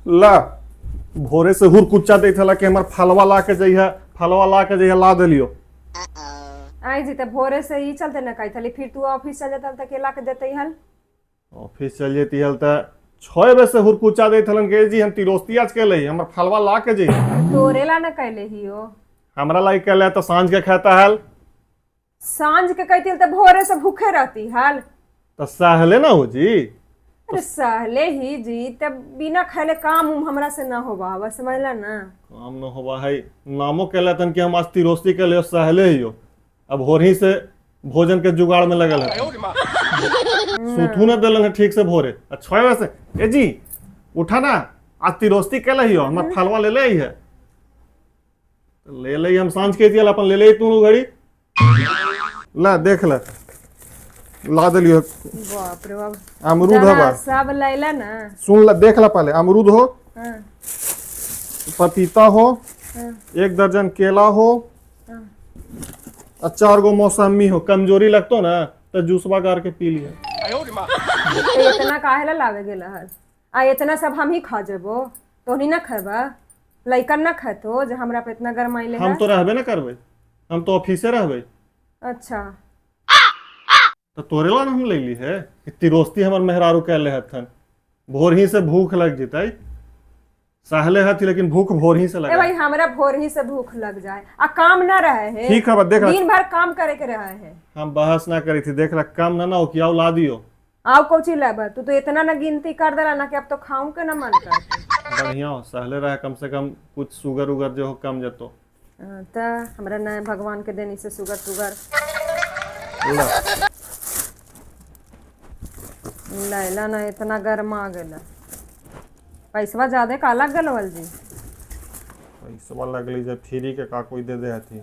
ला भोरे से हुरकुच्चा दैत हला कि हमर फलवा ला के जइहा, फलवा ला के जइहा, ला देलियो। आई जी, त भोरे से ई चलते न कहत हली, फिर तू ऑफिस चल जाता त के ला के देते हल? ऑफिस चल जेती हल त 6 बजे से हुरकुच्चा दैत हलन के जी हम तिरोस्ती आज के लई, हमर फलवा ला के जइहा। तोरे ला न कहले हियो। हमरा लाई कहले त सांझ के खाता हल। सांझ के कहती हल त भोरे से भूखे रहती हल। त सहले ना हो जी। अरे सहले ही जी, तब बिना खैले काम उम हमरा से ना होबा हवा, समझला ना? काम न होबा है, नामो कहले तन कि हम आज तिरोस्ती के लिए सहले ही हो, अब भोर ही से भोजन के जुगाड़ में लगल है, सुथू न देलन है ठीक से भोरे। आ 6 बजे से ए जी उठा ना, आज तिरोस्ती के ही हो, हमर फलवा ले ले ही है, ले ले हम सांझ के दियल अपन ले ले तू घड़ी ला देख ले ला देलियो। बाप रे बाप, अमरूद जना हवा सब लैला ना। सुन ला देख ला पहले, अमरूद हो, हाँ। पपीता हो, हाँ। 1 दर्जन केला हो, हाँ। और 4 गो मौसमी हो। कमजोरी लगतो ना तो जूसवा गार के पी लिया। तो इतना काहे ला लावे गेला हल? आ इतना सब हम ही खा जेबो, तोहनी ना खेबा, लइकन ना खेतो जे हमरा पे इतना गरमाइले हम है? तो रहबे ना करबे, हम तो ऑफिसे रहबे। अच्छा तो तोरे ला ना हम लेली है कि तिरोस्ती हमर मेहरारू कैले हथन, भोर ही से भूख लग जतई, सहले हथी लेकिन भूख भोर ही से ए लगा। भाई हमरा भोर ही से भूख लग जाए आ काम ना रहे है। ठीक है बा, देख ला। दिन भर काम करे के रहे है। हम बहस ना करी थी, देख ला काम ना ना हो कि आओ ला दियो। आओ कोची लाबा, तू तो इतना ना गिनती कर देला ना कि अब तो खाऊं के ना मन करते। बढ़िया हो सहले रहे, कम से कम कुछ शुगर उगर जो हो कम जतो। हाँ, त हमरा ना भगवान के देनी से शुगर तुगर। ला। लैला ना इतना गर्मा गेला, पैसवा ज्यादा का लग गेल जी? पैसवा लगली जब फ्री के का कोई दे दे हथी।